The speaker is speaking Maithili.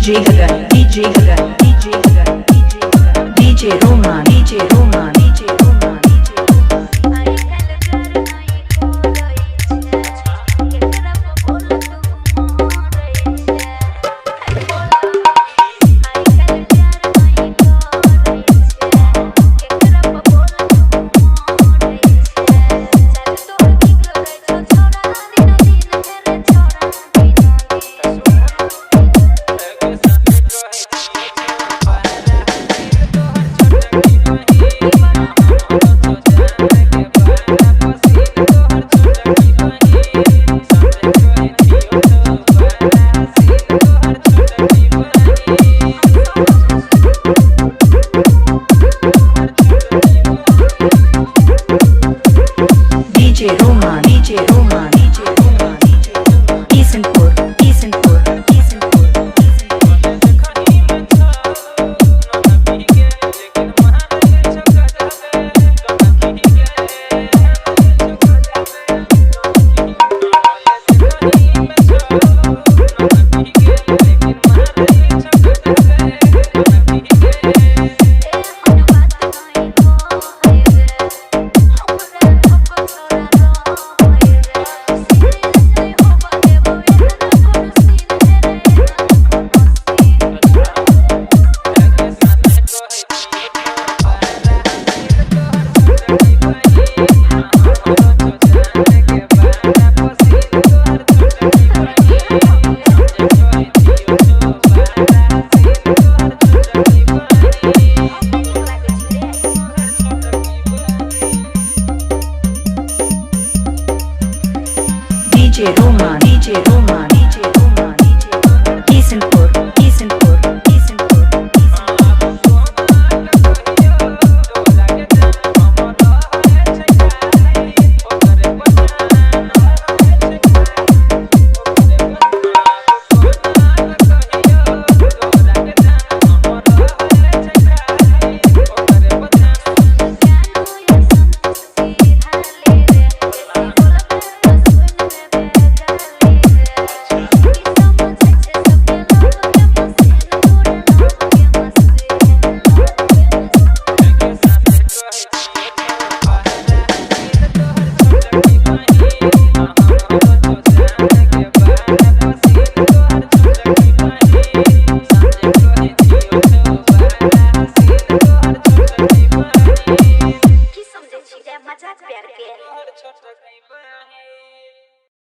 DJ Gagan, DJ Gagan, DJ Gagan, DJ Gagan, DJ Roman, DJ Roman, DJ Roman, DJ Roman. आइ काल्हि प्यार नहि करै छै, केकरा पर बोल तू मरै छै। आइ काल्हि प्यार नहि करै छै, केकरा पर बोल तू मरै छै। चल तोहर नीक लगै छौ छौड़ा दिनो दिन, हे रे छौड़ा दिनो दिन। DJ Roman, DJ Roman, DJ Roman, DJ Roman. Isanpur, Isanpur, Isanpur, Isanpur. एहन बात नहि कहै रे, हमरा लग तोरा रहै रे। सीरियस नहि होबऽ देबौ एहन कोनो सीन, हे रे एहन कोनो सीन। हमरा नीक लागै छै रे। DJ Roman, DJ Roman, DJ Roman, DJ Roman. Isanpur, Isanpur, Isanpur, Isanpur. जानू या संतोष सीधा ले रे, बेसी बोलबे त सुन लेबे गाली रे। की समझै छै सबके लव के मशीन, तोरा लव के मशीन, लव के मशीन। की समझै छी रे मजाक प्यार के।